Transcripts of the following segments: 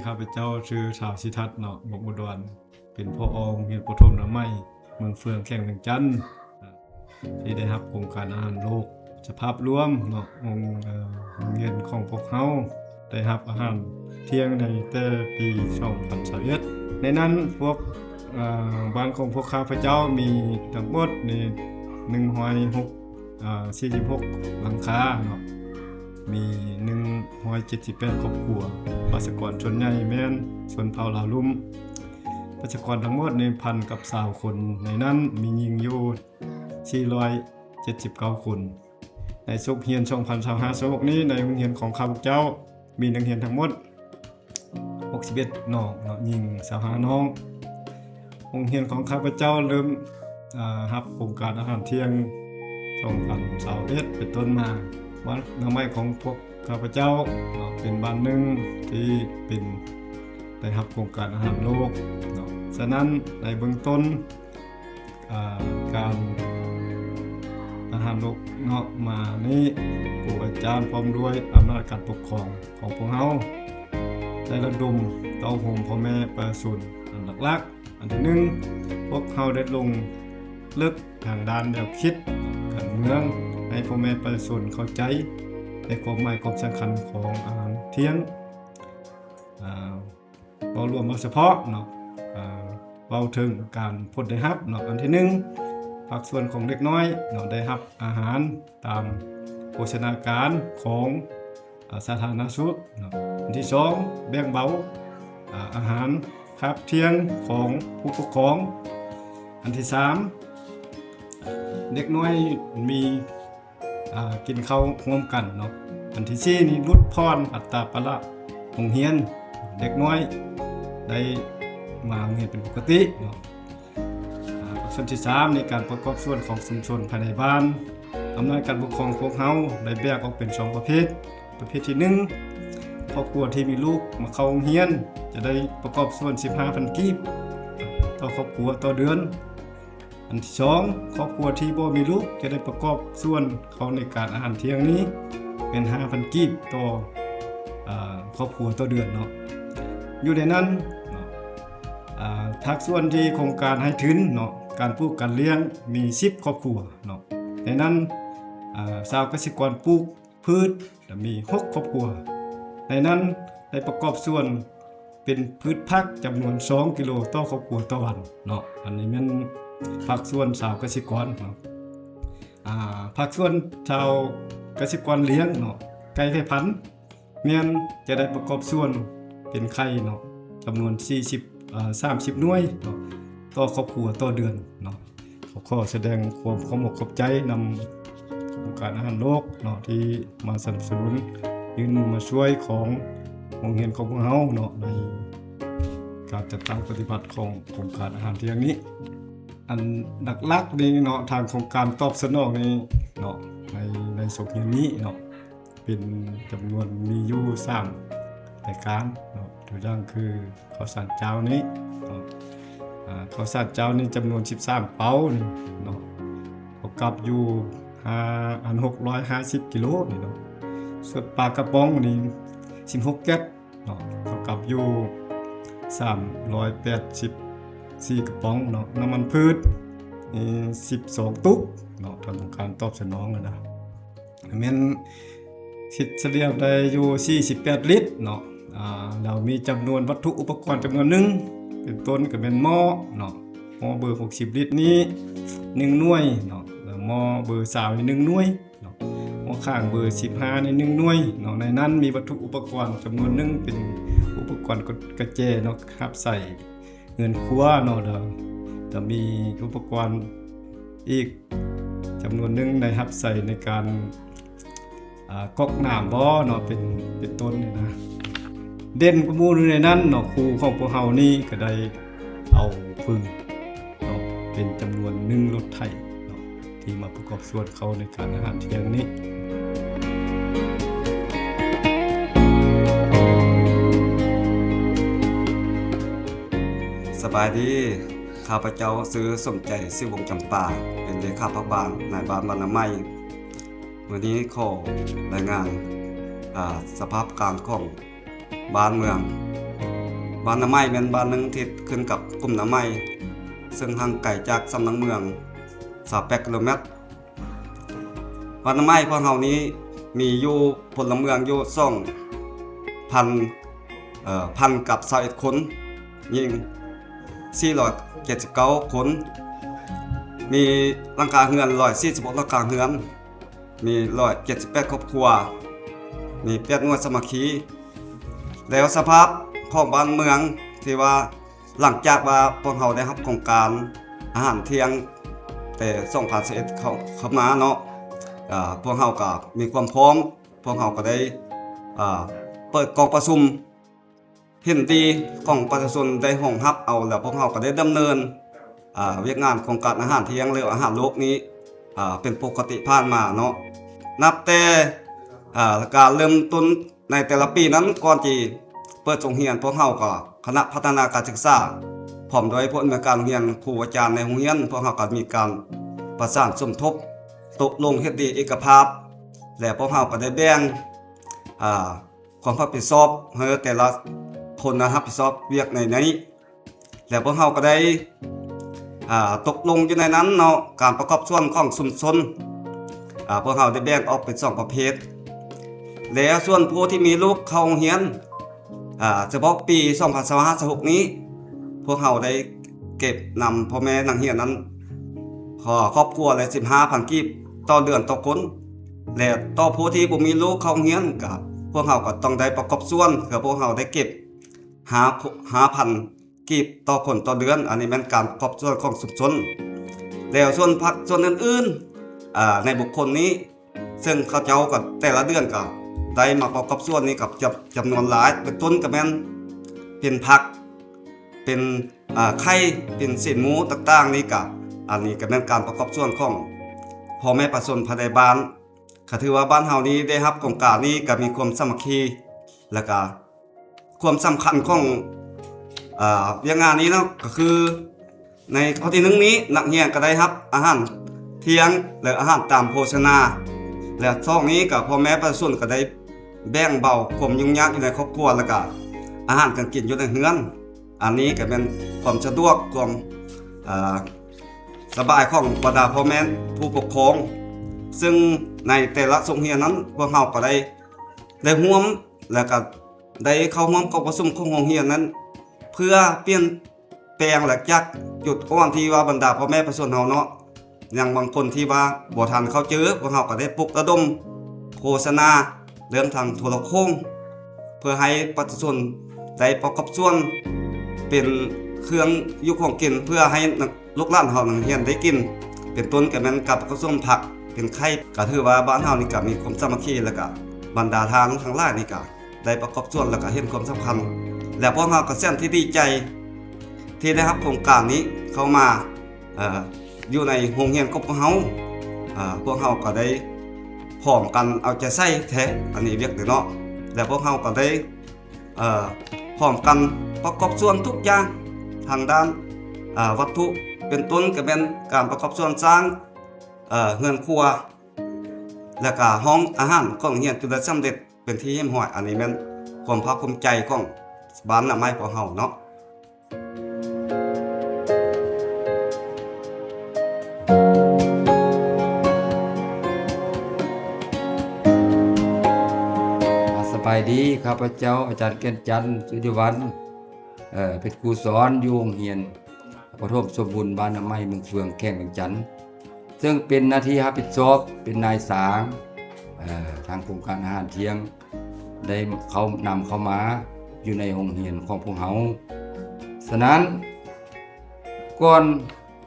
ຂ້າພະເຈົ້າຊື່ ທ້າວ ສີທັດ ເນາະ ບົກອຸດອນ ເປັນ ຜອ ໂຮງຮຽນປະຖົມອະນາໄມເມືອງເຟືອງ ແຂວງວຽງຈັນ ທີ່ໄດ້ຮັບໂຄງການອາຫານໂລກສະພາບລວມເນາະ ໂຮງ ເອີ ໂຮງຮຽນຂອງພວກເຮົາໄດ້ຮັບອາຫານທ່ຽງໃນແຕ່ປີສອງພັນຊາວເອັດ ໃນນັ້ນພວກ ເອີ ບ້ານຂອງພວກຂ້າພະເຈົ້າມີທັງໝົດນີ້ໜຶ່ງຮ້ອຍຫົກ ເອີ ສີ່ສິບຫົກຫຼັງຄາເນາະ ມີໜຶ່ງຮ້ອຍເຈັດສິບແປດຄອບຄົວ ປະຊາກອນສ່ວນໃຫຍ່ແມ່ນຊົນເຜົ່າລາວລຸ່ມ ປະຊາກອນທັງໝົດນີ້ພັນກັບຊາວຄົນ ໃນນັ້ນມີຍິງຢູ່ສີ່ຮ້ອຍເຈັດສິບເກົ້າຄົນ. ໃນສົກຮຽນສອງພັນຊາວຫ້າ ສົກນີ້ ໃນໂຮງຮຽນຂອງຂ້າພະເຈົ້າມີນັກຮຽນທັງໝົດຫົກສິບເອັດນ້ອງເນາະ ຍິງຊາວຫ້ານ້ອງ. ໂຮງຮຽນຂອງຂ້າພະເຈົ້າເລີ່ມ ເອີ ຮັບໂຄງການອາຫານທ່ຽງສອງພັນຊາວເອັດເປັນຕົ້ນມາ ບ້ານອະນາໄມຂອງພວກຂ້າພະເຈົ້າເນາະ ເປັນບ້ານໜຶ່ງທີ່ເປັນ ໄດ້ຮັບໂຄງການອາຫານໂລກເນາະ. ສະນັ້ນໃນເບື້ອງຕົ້ນ ເອີ ການອາຫານໂລກເນາະ ມານີ້ ຄູອາຈານພ້ອມດ້ວຍອຳນາດການປົກຄອງຂອງພວກເຮົາ ໄດ້ລະດົມເຕົ້າໂຮມພໍ່ແມ່ປະຊາຊົນ ອັນຫຼັກໆ ອັນທີໜຶ່ງ ພວກເຮົາໄດ້ລົງເລິກທາງດ້ານແນວຄິດການເມືອງ ໃຫ້ພໍ່ແມ່ປະຊາຊົນເຂົ້າໃຈໃນຄວາມໝາຍຄວາມສຳຄັນຂອງອາຫານທ່ຽງ ເວົ້າລວມ ເວົ້າສະເພາະເນາະ ເວົ້າເຖິງການຜົນໄດ້ຮັບເນາະ ອັນທີໜຶ່ງ ພາກສ່ວນຂອງເດັກນ້ອຍເນາະ ໄດ້ຮັບອາຫານຕາມໂພຊະນາການຂອງ ອາ ສາທາລະນະສຸກເນາະ. ອັນທີສອງ ແບ່ງເບົາ ອາ ອາຫານຄາບທ່ຽງຂອງຜູ້ປົກຄອງ. ອັນທີສາມ ເດັກນ້ອຍມີ ອາ ກິນເຂົ້າຮ່ວມກັນເນາະ. ອັນທີສີ່ນີ້ ຫຼຸດຜ່ອນອັດຕາປະລະໂຮງຮຽນ ເດັກນ້ອຍໄດ້ມາໂຮງຮຽນເປັນປົກກະຕິເນາະ. ອາ ສ່ວນທີສາມ ໃນການປະກອບສ່ວນຂອງຊຸມຊົນພາຍໃນບ້ານ ອຳນາດການປົກຄອງພວກເຮົາໄດ້ແບ່ງອອກເປັນສອງປະເພດ. ປະເພດທີໜຶ່ງ ຄອບຄົວທີ່ມີລູກມາເຂົ້າໂຮງຮຽນ ຈະໄດ້ປະກອບສ່ວນສິບຫ້າພັນກີບຕໍ່ຄອບຄົວຕໍ່ເດືອນ. ອັນທີສອງ ຄອບຄົວທີ່ບໍ່ມີລູກ ຈະໄດ້ປະກອບສ່ວນເຂົ້າໃນການອາຫານທ່ຽງນີ້ເປັນຫ້າພັນກີບຕໍ່ ອາ ຄອບຄົວຕໍ່ເດືອນເນາະ. ຢູ່ໃນນັ້ນເນາະ ອາ ພາກສ່ວນທີ່ໂຄງການໃຫ້ທຶນເນາະ ການປູກການລ້ຽງມີສິບຄອບຄົວເນາະ. ໃນນັ້ນ ອາ ຊາວກະສິກອນປູກພືດ ລະມີຫົກຄອບຄົວ. ໃນນັ້ນໄດ້ປະກອບສ່ວນເປັນພືດຜັກຈຳນວນສອງກິໂລຕໍ່ຄອບຄົວຕໍ່ວັນເນາະ. ອັນນີ້ແມ່ນພາກສ່ວນຊາວກະສິກອນເນາະ. ອາ ພາກສ່ວນຊາວກະສິກອນລ້ຽງເນາະ ໄກ່ໄຂ່ພັນ ແມ່ນຈະໄດ້ປະກອບສ່ວນເປັນໄຂ່ເນາະ ຈຳນວນສີ່ສິບ ເອີ ສາມສິບໜ່ວຍເນາະ ຕໍ່ຄອບຄົວຕໍ່ເດືອນເນາະ. ຂໍ ຂໍສະແດງຄວາມຂອບອົກຂອບໃຈນຳອົງການອາຫານໂລກເນາະ ທີ່ມາສະໜັບສະໜູນ ຍື່ນມືມາຊ່ວຍຂອງໂຮງຮຽນຂອງພວກເຮົາເນາະ ໃນການຈັດຕັ້ງປະຕິບັດຂອງໂຄງການອາຫານທ່ຽງນີ້. ອັນຫຼັກໆນີ້ເນາະ ທາງໂຄງການຕອບສະໜອງນີ້ເນາະ ໃນ ໃນສົກຮຽນນີ້ເນາະ ເປັນຈຳນວນມີຢູ່ສາມລາຍການເນາະ. ຕົວຢ່າງຄືເຂົ້າສານເຈົ້ານີ້ເນາະ ອາ ເຂົ້າສານເຈົ້ານີ້ຈຳນວນສິບສາມເປົານີ້ເນາະ ເທົ່າກັບຢູ່ຫ້າ ອັນ ຫົກຮ້ອຍຫ້າສິບກິໂລນີ້ເນາະ. ສ່ວນປາກະປ໋ອງນີ້ສິບຫົກແກັດເນາະ ເທົ່າກັບຢູ່ສາມຮ້ອຍແປດສິບສີ່ກະປ໋ອງເນາະ. ນ້ຳມັນພືດນີ້ສິບສອງຕຸກເນາະ ທາງໂຄງການຕອບສະໜອງນະ. ແມ່ນຄິດສະເລ່ຍໄດ້ຢູ່ສີ່ສິບແປດລິດເນາະ. ອາ ແລ້ວມີຈຳນວນວັດຖຸອຸປະກອນຈຳນວນໜຶ່ງ ເປັນຕົ້ນກະແມ່ນໝໍ້ເນາະ ໝໍ້ເບີຫົກສິບລິດນີ້ໜຶ່ງໜ່ວຍເນາະ ແລ້ວໝໍ້ເບີຊາວນີ້ໜຶ່ງໜ່ວຍເນາະ ໝໍ້ຂ້າງເບີສິບຫ້ານີ້ໜຶ່ງໜ່ວຍເນາະ. ໃນນັ້ນມີວັດຖຸອຸປະກອນຈຳນວນໜຶ່ງເປັນອຸປະກອນກະແຈເນາະ ຮັບໃສ່ ເຮືອນຄົວເນາະ ແລ້ວກະມີອຸປະກອນອີກຈຳນວນໜຶ່ງໄດ້ຮັບໃຊ້ໃນການ ອາ ກອກນ້ຳບໍ່ເນາະ ເປັນ ເປັນຕົ້ນນີ້ນະ. ເດັ່ນກວ່າໝູ່ໃນນັ້ນເນາະ ຄູຂອງພວກເຮົານີ້ກະໄດ້ເອົາຟືນເນາະ ເປັນຈຳນວນໜຶ່ງລົດໄຖເນາະ ທີ່ມາປະກອບສ່ວນເຂົ້າໃນການອາຫານທ່ຽງນີ້. ສະບາຍດີ, ຂ້າພະເຈົ້າຊື່ສົມໃຈ ສີວົງຈຳປາ ເປັນເລຂາພັກບ້ານ ນາຍບ້ານບ້ານນາໄມ້. ມື້ນີ້ຂໍລາຍງານ ອາ ສະພາບການຂອງ ບ້ານເມືອງ ບ້ານນາໄມ້ແມ່ນບ້ານໜຶ່ງທີ່ຂຶ້ນກັບກຸ່ມນາໄມ້ ເຊິ່ງຫ່າງໄກຈາກສຳນັກເມືອງຊາວແປດກິໂລແມັດ. ບ້ານນາໄມ້ພວກເຮົານີ້ມີຢູ່ພົນລະເມືອງຢູ່ສອງພັນ ເອີ ພັນກັບຊາວເອັດຄົນ, ຍິງສີ່ຮ້ອຍເຈັດສິບເກົ້າຄົນ, ມີຫຼັງຄາເຮືອນຮ້ອຍສີ່ສິບຫົກຫຼັງຄາເຮືອນ, ມີຮ້ອຍເຈັດສິບແປດຄອບຄົວ, ມີແປດໜ່ວຍສາມັກຄີ. ແລ້ວສະພາບຂອງບ້ານເມືອງທີ່ວ່າ ຫຼັງຈາກວ່າພວກເຮົາໄດ້ຮັບໂຄງການອາຫານທ່ຽງແຕ່ສອງພັນຊາວເອັດເຂົ້າ ເຂົ້າມາເນາະ, ອາ ພວກເຮົາກໍມີຄວາມພ້ອມ, ພວກເຮົາກໍໄດ້ ອາ ເປີດກອງປະຊຸມເຫັນດີຂອງປະຊາຊົນໄດ້ຮອງຮັບເອົາ, ແລ້ວພວກເຮົາກໍໄດ້ດຳເນີນ ອາ ວຽກງານໂຄງການອາຫານທ່ຽງ ຫຼື ອາຫານໂລກນີ້ ອາ ເປັນປົກກະຕິຜ່ານມາເນາະ. ນັບແຕ່ ອາ ການເລີ່ມຕົ້ນ ໃນແຕ່ລະປີນັ້ນ ກ່ອນທີ່ເປີດໂຮງຮຽນ, ພວກເຮົາກໍຄະນະພັດທະນາການສຶກສາ ພ້ອມດ້ວຍຜູ້ອຳນວຍການໂຮງຮຽນ, ຄູອາຈານໃນໂຮງຮຽນ, ພວກເຮົາກໍມີການປະສານສົມທົບ, ຕົກລົງເຮັດດີເອກະພາບ ແລະ ພວກເຮົາກໍໄດ້ແບ່ງ ອາ ຄວາມຮັບຜິດຊອບໃຫ້ແຕ່ລະຄົນນະຮັບຜິດຊອບວຽກໃນ ໃນ ແລ້ວພວກເຮົາກໍໄດ້ ອາ ຕົກລົງຢູ່ໃນນັ້ນເນາະ, ການປະກອບສ່ວນຂອງຊຸມຊົນ ອາ ພວກເຮົາໄດ້ແບ່ງອອກເປັນສອງປະເພດ. ແລ້ວສ່ວນຜູ້ທີ່ມີລູກເຂົ້າໂຮງຮຽນ ອາ ສະເພາະປີສອງພັນຊາວຫ້າ ຊາວຫົກນີ້ ພວກເຮົາໄດ້ເກັບນຳພໍ່ແມ່ນັກຮຽນນັ້ນ ຄອບຄົວລະສິບຫ້າພັນກີບຕໍ່ເດືອນຕໍ່ຄົນ, ແລະ ຕໍ່ຜູ້ທີ່ບໍ່ມີລູກເຂົ້າໂຮງຮຽນ ກະ ພວກເຮົາກໍຕ້ອງໄດ້ປະກອບສ່ວນ ເພື່ອພວກເຮົາໄດ້ເກັບ ຫ້າ ຫ້າພັນ ກີບຕໍ່ຄົນຕໍ່ເດືອນ. ອັນນີ້ແມ່ນການປະກອບສ່ວນຂອງຊຸມຊົນ. ແລ້ວສ່ວນພັກສ່ວນອື່ນໆ ອາ ໃນບຸກຄົນນີ້ ເຊິ່ງເຂົາເຈົ້າກໍແຕ່ລະເດືອນກໍໄດ້ມາປະກອບສ່ວນນີ້ກັບຈຳ ຈຳນວນຫຼາຍ, ເປັນຕົ້ນກໍແມ່ນເປັນຜັກ ເປັນ ອາ ໄຂ່ ເປັນຊີ້ນໝູຕ່າງໆນີ້ກະ ອັນນີ້ກໍແມ່ນການປະກອບສ່ວນຂອງພໍ່ແມ່ປະຊາຊົນພາຍໃນບ້ານ. ກໍຖືວ່າບ້ານເຮົານີ້ໄດ້ຮັບໂຄງການນີ້ກໍມີຄວາມສາມັກຄີ ແລ້ວກໍຄວາມສຳຄັນຂອງ ອາ ວຽກງານນີ້ເນາະ ກໍຄືໃນຂໍ້ທີໜຶ່ງນີ້ ນັກຮຽນກໍໄດ້ຮັບອາຫານທ່ຽງ ແລະ ອາຫານຕາມໂພຊະນາ ແລະ ສອງນີ້ກໍພໍ່ແມ່ປະຊາຊົນກໍໄດ້ແບ່ງເບົາຄວາມຫຍຸ້ງຍາກຢູ່ໃນຄອບຄົວ ແລ້ວກໍອາຫານການກິນຢູ່ໃນເຮືອນ. ອັນນີ້ກໍແມ່ນຄວາມສະດວກ ຄວາມ ອາ ສະບາຍຂອງບັນດາພໍ່ແມ່ຜູ້ປົກຄອງ, ເຊິ່ງໃນແຕ່ລະໂຮງຮຽນນັ້ນ ພວກເຮົາກໍໄດ້ ໄດ້ຮ່ວມ ແລ້ວກໍໄດ້ເຂົ້າຮ່ວມກອງປະຊຸມຂອງໂຮງຮຽນນັ້ນ ເພື່ອປ່ຽນແປງ ແລະ ຈາກຈຸດອ່ອນທີ່ວ່າບັນດາພໍ່ແມ່ປະຊາຊົນເຮົາເນາະ ຢ່າງບາງຄົນທີ່ວ່າບໍ່ທັນເຂົ້າໃຈ, ພວກເຮົາກໍໄດ້ປຸກລະດົມໂຄສະນາເລື່ອງທາງໂທລະໂຄ່ງ ເພື່ອໃຫ້ປະຊາຊົນໄດ້ປະກອບສ່ວນເປັນເຄື່ອງຢູ່ຂອງກິນ ເພື່ອໃຫ້ນັກ ລູກຫຼານເຮົານັກຮຽນໄດ້ກິນ, ເປັນຕົ້ນກໍແມ່ນການປະກອບສ່ວນຜັກ ເປັນໄຂ່. ກໍຖືວ່າບ້ານເຮົານີ້ກໍມີຄວາມສາມັກຄີ ແລ້ວກໍບັນດາທ່ານທັງຫຼາຍນີ້ກໍໄດ້ປະກອບສ່ວນ ແລ້ວກໍເຫັນຄວາມສຳຄັນ ແລະ ພວກເຮົາກໍແສນທີ່ດີໃຈທີ່ໄດ້ຮັບໂຄງການນີ້ເຂົ້າມາ ເອີ ຢູ່ໃນໂຮງຮຽນຂອງພວກເຮົາ. ເອີ ພວກເຮົາກໍໄດ້ພ້ອມກັນເອົາໃຈໃສ່ແທ້ ອັນນີ້ວຽກນີ້ເນາະ ແລະ ພວກເຮົາກໍໄດ້ ເອີ ພ້ອມກັນປະກອບສ່ວນທຸກຢ່າງທາງດ້ານ ເອີ ວັດຖຸ ເປັນຕົ້ນກໍແມ່ນການປະກອບສ່ວນສ້າງ ເອີ ເຮືອນຄົວ ແລ້ວກະຫ້ອງອາຫານຂອງໂຮງຮຽນຈົນໄດ້ສຳເລັດເປັນທີ່ຮຽບຮ້ອຍ. ອັນນີ້ແມ່ນຄວາມພາກພູມໃຈຂອງບ້ານນາໄມ້ພວກເຮົາເນາະ. ສະບາຍດີ, ຂ້າພະເຈົ້າ ອາຈານ ແກ່ນຈັນ ສຸລິວັນ ເປັນຄູສອນຢູ່ໂຮງຮຽນປະຖົມສົມບູນບ້ານນາໄມ້ ເມືອງເຟືອງ ແຂວງວຽງຈັນ ເຊິ່ງເປັນໜ້າທີ່ຮັບຜິດຊອບເປັນນາຍສາງ ເອີ ທາງໂຄງການອາຫານທ່ຽງ ໄດ້ເຂົ້ານຳເຂົ້າມາຢູ່ໃນໂຮງຮຽນຂອງພວກເຮົາ. ສະນັ້ນ ກ່ອນ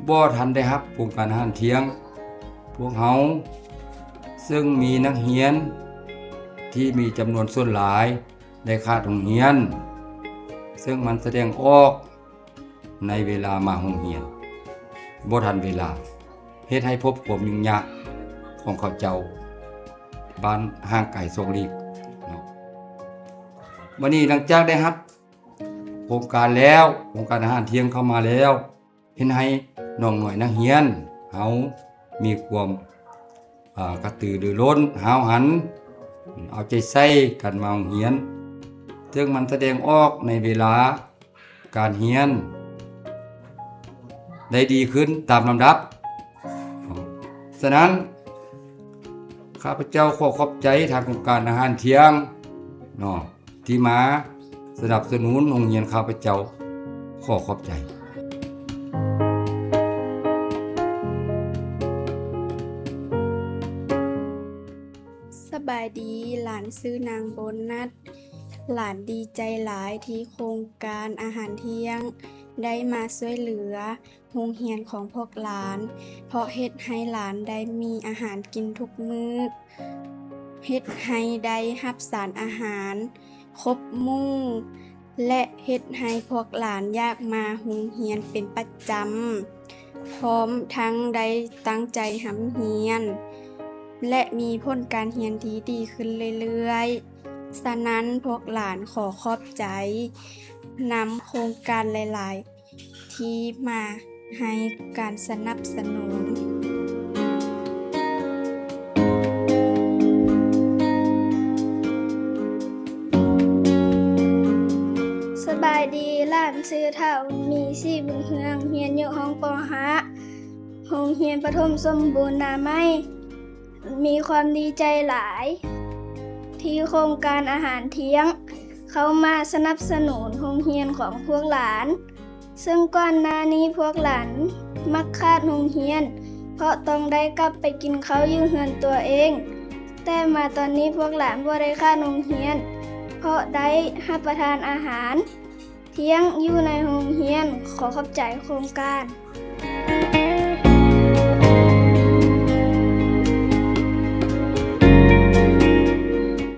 ບໍ່ທັນໄດ້ຮັບໂຄງການອາຫານທ່ຽງ, ພວກເຮົາເຊິ່ງມີນັກຮຽນທີ່ມີຈຳນວນສ່ວນຫຼາຍໄດ້ຂາດໂຮງຮຽນ, ເຊິ່ງມັນສະແດງອອກໃນເວລາມາໂຮງຮຽນບໍ່ທັນເວລາ, ເຮັດໃຫ້ພົບຄວາມຫຍຸ້ງຍາກຂອງເຂົາເຈົ້າ ບ້ານຫ່າງໄກສອກຫຼີກເນາະ. ບັດນີ້ຫຼັງຈາກໄດ້ຮັບໂຄງການແລ້ວ, ໂຄງການອາຫານທ່ຽງເຂົ້າມາແລ້ວ, ເຮັດໃຫ້ນ້ອງນ້ອຍນັກຮຽນເຮົາມີຄວາມ ອາ ກະຕືລືລົ້ນ, ຫ້າວຫັນ, ເອົາໃຈໃສ່ກັນມາໂຮງຮຽນ, ເຊິ່ງມັນສະແດງອອກໃນເວລາ ການຮຽນໄດ້ດີຂຶ້ນຕາມລຳດັບ. ສະນັ້ນ ຂ້າພະເຈົ້າຂໍຂອບໃຈທາງໂຄງການອາຫານທ່ຽງເນາະ ທີ່ມາສະໜັບສະໜູນໂຮງຮຽນຂ້າພະເຈົ້າ. ຂໍຂອບໃຈ. ສະບາຍດີ, ຫຼານຊື່ນາງໂບນັດ. ຫຼານດີໃຈຫຼາຍທີ່ໂຄງການອາຫານທ່ຽງໄດ້ມາຊ່ວຍເຫຼືອໂຮງຮຽນຂອງພວກຫຼານ, ເພາະເຮັດໃຫ້ຫຼານໄດ້ມີອາຫານກິນທຸກມື້, ເຮັດໃຫ້ໄດ້ຮັບສານອາຫານຄົບໝູ່ ແລະ ເຮັດໃຫ້ພວກຫຼານຢາກມາໂຮງຮຽນເປັນປະຈຳ, ພ້ອມທັງໄດ້ຕັ້ງໃຈຮ່ຳຮຽນ ແລະ ມີຜົນການຮຽນທີ່ດີຂຶ້ນເລື້ອຍໆ. ສະນັ້ນ ພວກຫຼານຂໍຂອບໃຈນຳໂຄງການຫຼາຍໆ ທີ່ມາໃຫ້ການສະໜັບສະໜູນ. ສະບາຍດີ, ຫຼານຊື່ທ້າວ ມີສີບຸນເຮືອງ, ຮຽນຢູ່ຫ້ອງ ປໍຫ້າ ໂຮງຮຽນປະຖົມສົມບູນນາໄມ້. ມີຄວາມດີໃຈຫຼາຍ ທີ່ໂຄງການອາຫານທ່ຽງເຂົ້າມາສະໜັບສະໜູນໂຮງຮຽນຂອງພວກຫຼານ, ເຊິ່ງກ່ອນໜ້ານີ້ພວກຫຼານມັກຂາດໂຮງຮຽນ ເພາະຕ້ອງໄດ້ກັບໄປກິນເຂົ້າຢູ່ເຮືອນຕົວເອງ, ແຕ່ມາຕອນນີ້ພວກຫຼານບໍ່ໄດ້ຂາດໂຮງຮຽນ ເພາະໄດ້ຮັບປະທານອາຫານທ່ຽງຢູ່ໃນໂຮງຮຽນ. ຂໍຂອບໃຈໂຄງການ.